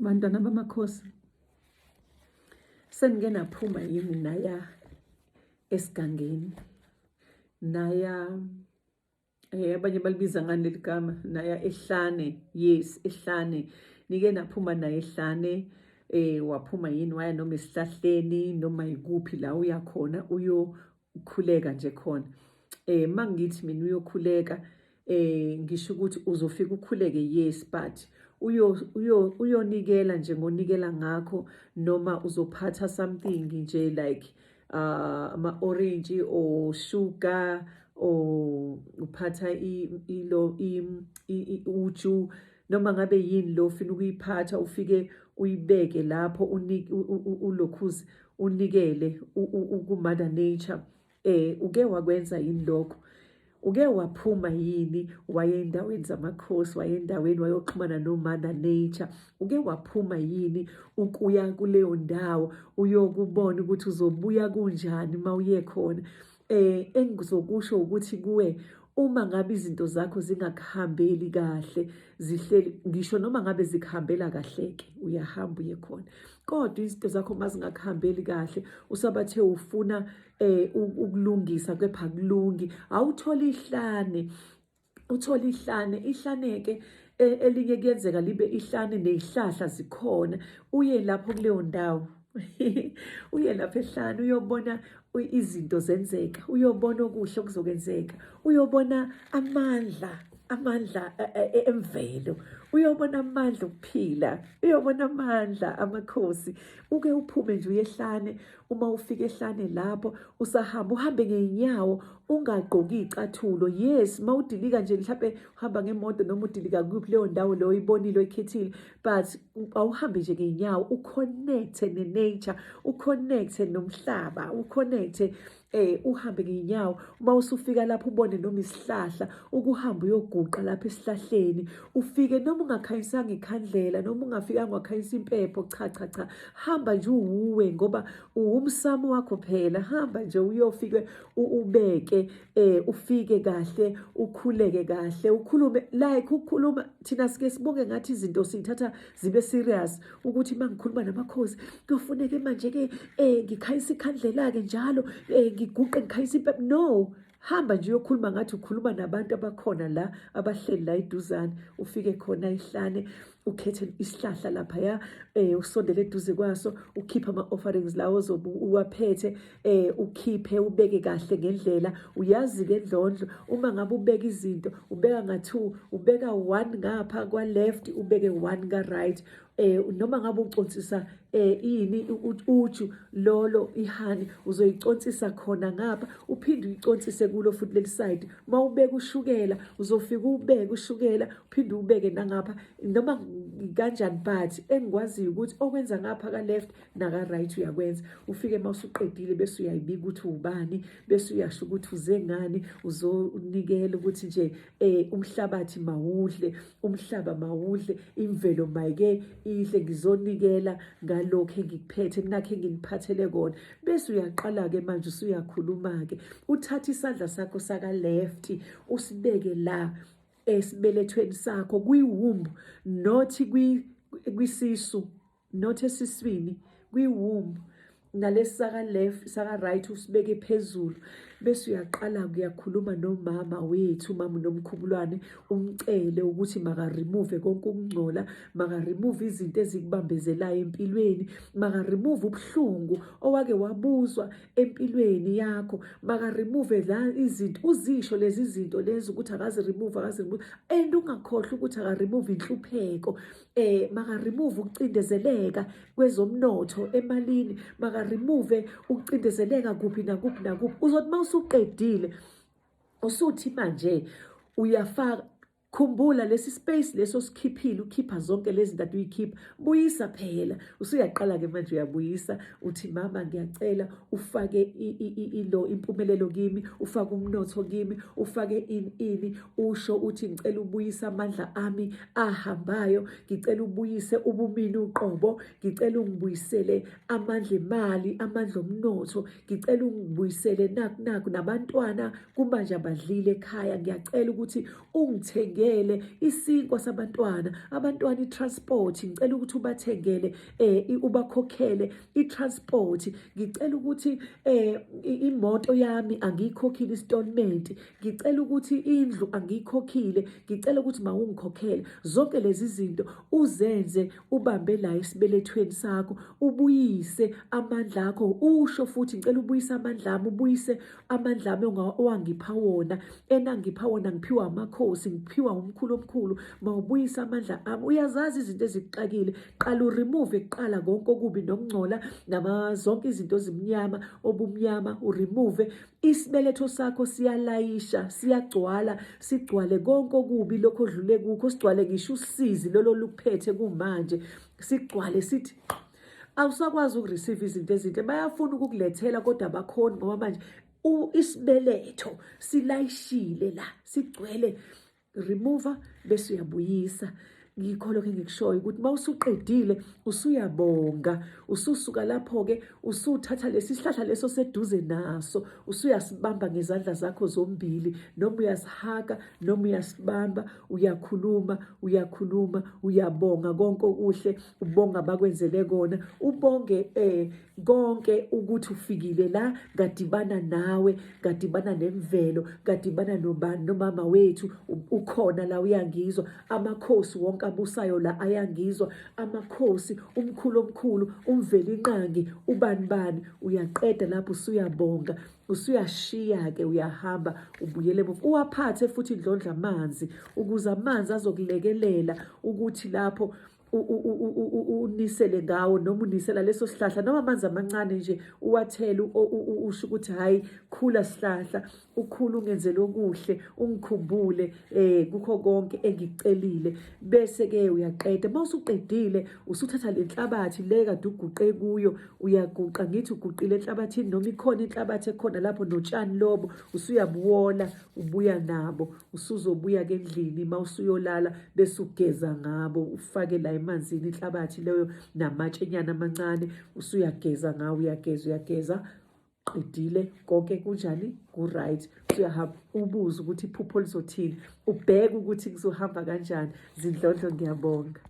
Bantwana bamakhosi, senike naphuma yini naya esigangeni, naya abanye balibiza ngani leli gama, naya ehlane? Yes, ehlane. Nike naphuma naye ehlane, waphuma yini waya noma esihlahleni noma yikuphi la uya khona uyokhuleka nje khona? Mangithi mina uyokhuleka, ngisho ukuthi uzofika ukhuleke, yes, but uyonikela nje ngonikela ngakho, noma uzophatha something nje like ama-orange or sugar or uphatha ilo uju, noma ngabe yini lo ufuna ukuyiphatha, ufike uyibeke lapho, ulokhuze unikele ku-Mother Nature. Uke wakwenza yini lokho? Uke waphuma yini waye endaweni zamakhosi, waye endaweni wayoxhumana no-Mother Nature? Uke waphuma yini ukuya kuleyo ndawo uyokubona ukuthi uzobuya kunjani uma uye khona? Engizokusho ukuthi kuwe, uma ngabe izinto zakho zingakuhambeli kahle, zihleli, ngisho noma ngabe zikuhambela kahle-ke, uyahamba uye khona, kodwa izinto zakho uma zingakuhambeli kahle, usabathe ufuna ukulungisa kepha akulungi, awuthole ihlane, uthola ihlane. Ihlane-ke elinye kuyenzeka libe ihlane ney'hlahla zikhona. Uye lapho kuleyo ndawo, uye lapho ehlane, uyobona izinto zenzeka, uyobona okuhle okuzokwenzeka, uyobona amandla emvelo, uyobona amandla okuphila, uyobona amandla amakhosi. Uke uphume nje uye ehlane. Uma ufika ehlane lapho usahamba, uhambe ngey'nyawo, ungagqoki iy'cathulo. Yes, uma udilika nje, mhlampe uhamba ngemoto noma udilika kuphi leyo ndawo leyo oyibonile, oyikhethile, but awuhambe nje ngey'nyawo, uconnecte ne-nature, uconnecte nomhlaba, uconnecte, uhambe ngeenyawo. Uma usufika lapho ubone noma isihlahla, ukuhamba uyoguqa lapha esihlahleni, ufike noma ungakhanyisanga ikhandlela, noma ungafikanga wakhanyisa impepho, cha cha cha, hamba nje uwuwe, ngoba uwumsamo wakho phela. Hamba nje uyofike ubeke, ufike kahle, ukhuleke kahle, ukhulume like ukukhuluma. Thina sike sibonge ngathi izinto siyithatha zibe serious, ukuthi uma ngikhuluma namakhosi kuyofuneke manje-ke ngikhanyisa ikhandlela-ke njalo, ngiguqe, ngikhanyisa impepho. No, hamba nje uyokhuluma ngathi ukhuluma nabantu abakhona la, abahleli la eduzane. Ufike khona ihlane, ukhethe isihlahla laphaya, usondele eduze kwaso, ukhiphe ama-offerings lawo ozobe uwaphethe, ukhiphe, ubeke kahle ngendlela. Uyazi-ke ndlondlo, uma ngabe ubeka izinto, ubeka nga-two, ubeka one ngapha kwa-left, ubeke one ka-right. Noma ngabe uconsisa ini, uju lolo, i-honey, uzoyiconsisa khona ngapha, uphinde uyiconsise kulo futhi leli side. Mawubeka ushukela, uzofika ubeke ushukela, uphinde ubeke nangapha, noma kanjani, but engikwaziyo ukuthi okwenza ngapha ka left naka right uyakwenza. Ufike mawusuqedile, bese uyayibika ukuthi ubani, bese uyasho ukuthi uze ngani, uzonikela ukuthi nje umhlabathi mawudle, umhlaba mawudle, imvelo mayike idle, ngizonikela ngalokho engikuphethe, nakho enginiphathele kona. Bese uyaqala ke manje usuyakhuluma ke, uthatha isandla sakho saka left, usibeke la esibelethweni sakho, kwi-womb, not kwisisu, not esiswini, kwi-womb. Nalesi saka left, saka right usibeke phezulu, bese uyaqala uyakhuluma nomama wethu, mama Nomkhubulwane, umcele ukuthi maka remove konke ukungcola, maka remove izinto ezikubambezelayo empilweni, maka remove ubuhlungu owake wabuzwa empilweni yakho, maka remove la izinto. Uzisho lezi zinto lezi ukuthi akazi remove, akazi remove, and ungakhohlwa ukuthi aka remove inhlupheko, maka remove ukucindezeleka kwezomnotho emalini, maka remove ukucindezeleka kuphi nakuphi nakuphi. Uzothi mawusuqedile, usuthi manje uyafaka. Khumbula lesi space leso sikhiphile, ukhipha zonke lezi zinto uyikhipha, buyisa phela. Usuyaqala ke manje uyabuyisa, uthi, "Mama, ngiyacela ufake ilo impumelelo kimi, ufake umnotho kimi, ufake ini ini." Usho uthi, "Ngicela ubuyise amandla ami ahambayo, ngicela ubuyise ubumini uqobo, ngicela ungibuyisele amandla emali, amandla omnotho, ngicela ungibuyisele naku naku, nabantwana kumanje abadlile ekhaya, ngiyacela ukuthi ungithengele." ungithengele isinkwa sabantwana, abantwana i-transport, ngicela ukuthi ubathengele ubakhokhele i-transport, ngicela ukuthi imoto yami angiyikhokhile installment, ngicela ukuthi indlu angiyikhokhile, ngicela ukuthi mawungikhokhele. Zonke lezi zinto uzenze ubambe la esibelethweni sakho, ubuyise amandla akho, usho futhi ngicela ubuyise amandla ami, ubuyise amandla ami owangipha wona, enangipha wona, ngiphiwa amakhosi, ngiphiwa umkhulu omkhulu, mawubuyise amandla ami. Uyazazi izinto ezikuxakile, qala uremove kuqala konke okubi nokungcola nama zonke izinto ezimnyama, obumnyama uremove. Isibeletho sakho siyalayisha, siyagcwala, sigcwale konke okubi lokho odlule kukho, sigcwale ngisho usizi lolo lukuphethe kumanje, sigcwale sithi awusakwazi ukureceive izinto ezinhle. Bayafuna ukukulethela kodwa abakhoni ngoba manje isibeletho silayishile la, sigcwele. Remove bese uyabuyisa. Ngikho lokho engikushoyo ukuthi uma usuqedile usuyabonga, ususuka lapho-ke usuthatha lesi sihlahla leso seduze naso, usuyasibamba ngezandla zakho zombili, noma uyasihaka noma uyasibamba, uyakhuluma, uyakhuluma, uyabonga konke okuhle, ubonga abakwenzele kona, ubonge konke ukuthi ufikile la, ngadibana nawe, ngadibana nemvelo, ngadibana nobani, nomama wethu ukhona la, uyangizwa, amakhosi wonke abusayo la ayangizwa, amakhosi, umkhulu omkhulu, uMvelinqangi, ubani bani. Uyaqeda lapho usuyabonga, usuyashiya-ke, uyahamba ubuyele emuva, uwaphathe futhi indlondla amanzi ukuze amanzi azokulekelela ukuthi lapho unisele ngawo, noma unisela leso sihlahla, noma amanzi amancane nje uwathele, usho ukuthi hhayi, khula sihlahla, ukhulu, ungenzele okuhle, ungikhumbule kukho konke engikucelile. Bese ke uyaqeda. Uma usuqedile usuthatha le nhlabathi le kade uguqe kuyo, uyaguqa, ngithi uguqile enhlabathini, noma ikhona inhlabathi ekhona lapho, notshani lobo usuyabuwola, ubuya nabo, usuzobuya ke endlini uma usuyolala, bese ugeza ngabo, ufake la emanzini inhlabathi leyo namatshenyana amancane, usuyageza ngawo, uyageza, uyageza, qedile konke, kunjani, ku-right, usuyahamba ubuze ukuthi iphupho lizothini, ubheke ukuthi kuzohamba kanjani. Zindlondlo, ngiyabonga.